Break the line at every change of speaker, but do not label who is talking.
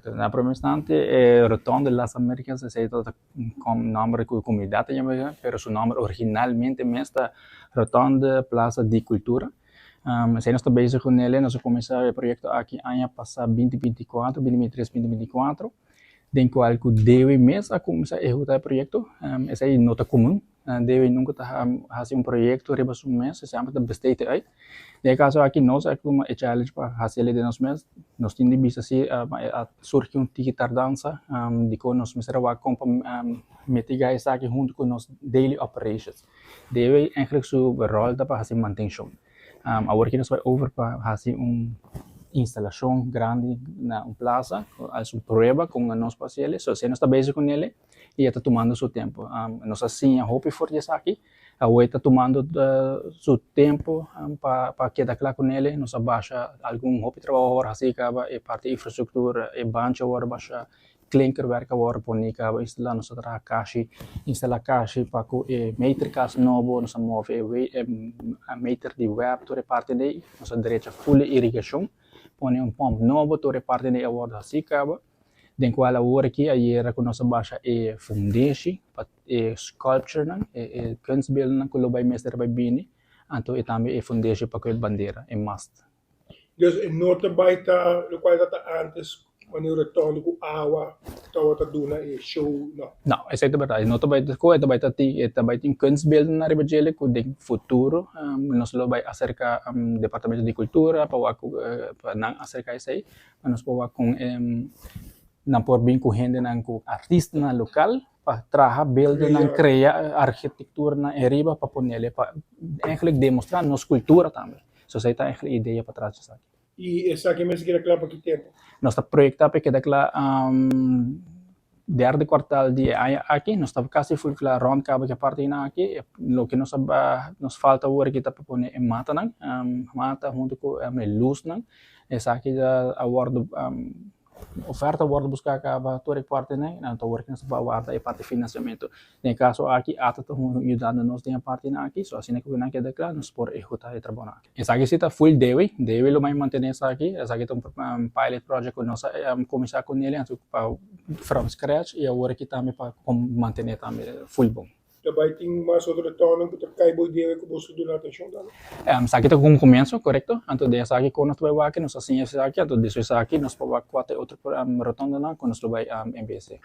Korekto. Na promé instante e Rotonde Las Americas esei ta nòmber ku e komunidat ta yama, pero su nòmber originalmente mes ta Rotonde Plaza di Cultura. Esei nos ta bezig ku nele, nos a kuminsá e proyekto aki aña pasá 2024, 2023, 2024, den kual ku Dewi mes a kuminsá ehekutá e proyekto. Esei no ta komun. Dewi nunka ta hasi un proyekto riba su mes, e semper ta besteed e uit. Den e kaso aki nos a tuma e challenge pa hasi el den nos mes. Nos tin di bisa si a surgi un tiki tardansa dikon nos mester a wak kon pa mitiga esaki huntu ku nos daily operations. Dewi eigenlijk su ròl ta pa hasi mantenshon. Awor ki nos bai over pa hasi un instalashon grandi na un plasa, hasi un prueba kon nos por hasi el. So esei nos ta bezig ku nel. I e ta tumando su tempu. Nos a siña hopi for di esaki. Awor e ta tumando su tempu pa keda kla ku nele. Nos a basha algun hopi trabou awor hasi kaba, e parti infrastruktura, e banchi awor a basha, klinkerwerk awor a pone kaba instalá. Nos a traha kashi, instalá kashi pa ku e meterkast nobo, nos a move e meter di web tur e parti ei. Nos a drecha ful e irigashon, pone un pòmp nobo tur e parti ei awor hasi kaba. Den cual awor aki ayera cu nos a basha e fundeshi pa e sculpturenan, e kunstbeeldennan cu lo bay mester bay bini, anto e tambe e fundeshi pa cu e bandera, e mast.
Dus e no ta bay ta locual ta ta antes manera rotondo cu awa tawata duna e show, no.
No, esey ta berdad. E no ta bay ta cu e ta bay ta tin, e ta bay tin kunstbeeldennan riba djele cu den futuro nos lo bay acerca departamento di cultura pa wak cu pa nan acerca esey. Pa nos por wak kon nan por bin ku hendenan ku artistanan lokal pa traha beeldennan, krea architecturanan eriba pa ponele pa eigenlijk demostra nos kultura tambe. So esei ta eigenlijk e idea patras di esaki.
I esaki mester keda kla pa ki tempu?
Nos ta proyekta pa e keda kla Derde kwartal di e aña aki nos ta kasi ful kla rònt kaba ku e partinan aki. Loke nos a nos falta awor aki ta pa pone e matanan, mata huntu ku e lusnan. Esaki ta a wòrdu oferta a wòrdu buska kaba tur e partinan anto awor aki nos ta warda e parti finansiamentu. Den e kaso aki ata ta yudando nos den e partinan aki, so asina ku nan keda kla nos por ehekutá e trabounan aki. Esaki si ta full Dewi, Dewi lo bai mantene esaki, esaki ta un pilot project ku nos a kuminsá ku nel anto pa from scratch i awor aki tambe pa mantene tambe full bon.
Ta bai tin mas otro tonan ku ta kai bo Dewi ku boso duna atenshon tambe?
Esaki ta un komienso, korekto, anto den esaki ku nos ta bai wak nos a siña esaki anto despues esaki nos por wak kua ta e otro rotondonan ku nos lo bai embese.